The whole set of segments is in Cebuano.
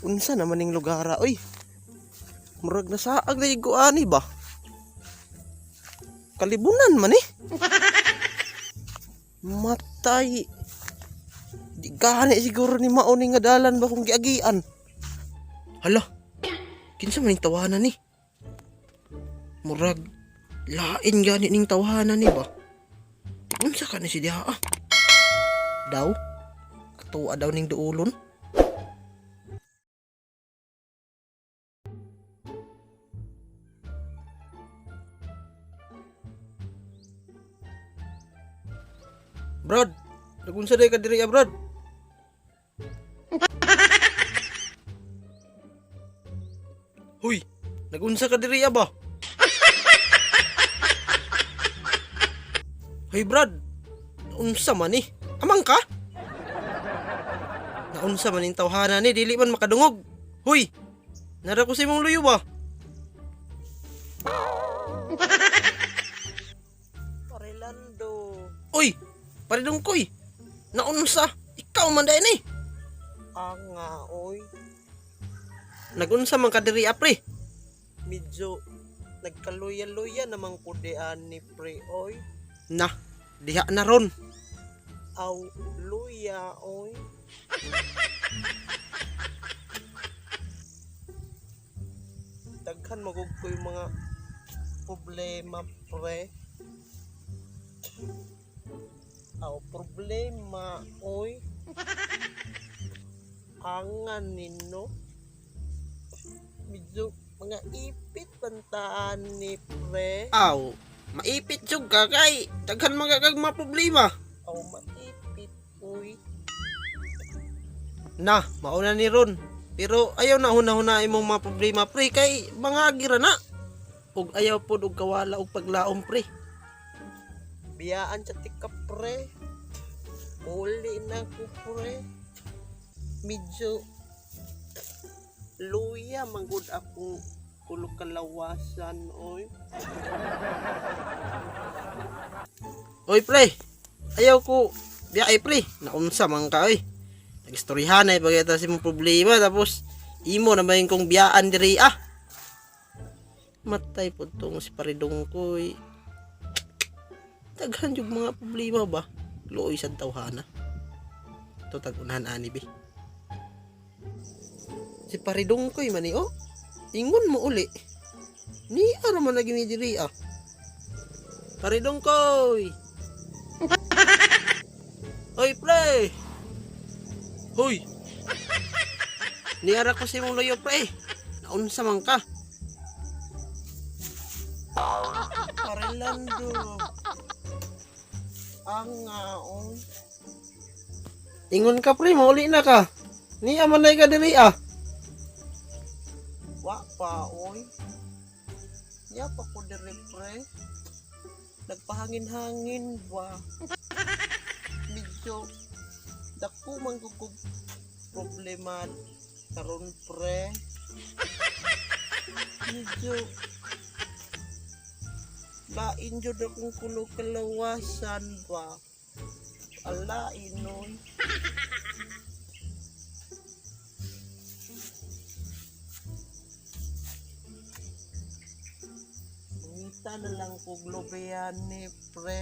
Unsa naman ning lugara oy? Murag nasaag na ko ani ba? Kalibunan man eh. Matay. Di gani siguro ni mao ni nga dalan ba kung giagian. Hala. Kinsa man ning tawanan ni? Murag lain gani ning tawanan ni ba? Unsa ka ni si diha ah? Daw? Ato daw ning duulon? Brad, nagunsa day ka diri ah, Brad? Huy, nagunsa ka diri ah, ba? Hoy Brad, naunsa man ni? Amang ka? Naunsa man ning tawhana ni, dili man makadungog. Huy, nara ko sa imong luyo ba? Orlando. Uy, paridong koy. Naunsa, ikaw man dahil ni. Anga, oy. Nagunsa man ka diri ah, pre. Medyo nagkaluya-luya naman ko dian ni pre, oy. Na, diha na ron. Aw, luya, oy. Daghan magug ko yung mga problema, pre. Aw, problema, oy. Anga nino. Medyo mga ipit pantaan ni pre. Aw, maipit jud ka kay daghan man ka kag mga problema. Aw, maipit, uy. Na, mauna ni Ron. Pero ayaw na huna-huna imong mga problema pre kay mga gira na. Ug ayaw pod og kawala og paglaom pre. Biyaan sa tika, pre. Uli na ko, pre. Medyo luya manggod akong kulokalawasan, oy. Oy pre, ayaw ko biyay pre. Naunsa man ka oy. Nagistoryahan ay pagkita sa imong problema tapos imo na ba yung kong biyaan diri ah. Matay po tong si paridong ko oy. Daghan yung mga problema ba? Luoy sa tawhana. Ito tag-unahan ani bi. Si paridong ko'y mani oh. Ingon mo uli. Ni ano man lagi ni diri ah. Paridong ko'y. Oy pre. Hoy. Niara ko sa imong loyo pre. Naunsa man ka? Orlando. Anga, oy. Ingon ka pre, mauli na ka. Niya man ka diri ah. Wa pa, oy. Nya pa ko diri, pre. Nagpahangin-hangin ba? Medyo dako man gud kog problema karon, pre. Medyo lain jud akong kulog kalawasan ba? Alain nun. Mangita na lang ko globeyane, pre.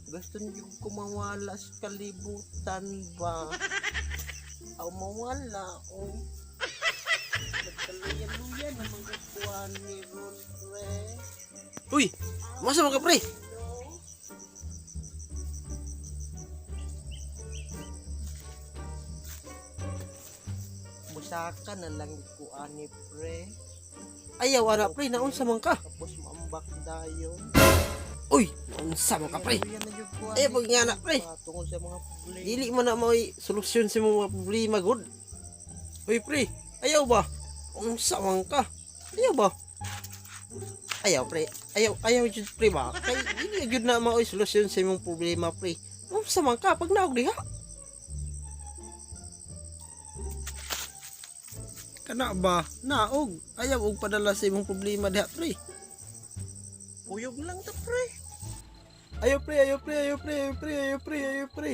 Gusto niyo kumawala sa kalibutan ba? Aw, mawala, oh. Nagkaluya-luya na mga ni Ron, pre. Uy, masa man ka pre? No? Musaka na lang ko ani, pre. Ayaw ana pre, naunsa man ka? Tapos maambak dayon. Uy, naunsa man ka pre? Luya na jud ko Eh, ani. pag nga na pre. Ah, tungod sa mga problema. Dili man na may solusyon sa imong mga problema gud. Uy pre, ayaw ba? Unsa man ka? Ayaw ba? Ayaw pre, ayaw ayaw jud pre ba? Kay dili jud na maoy solusyon sa imong problema pre. Unsa man ka pag naog diha? Kana ba? Naog. Ayaw og padala sa imong problema diha pre. Kuyog lang ta, pre. Ayaw pre, ayaw pre, ayaw pre, ayaw pre, ayaw pre, ayaw pre.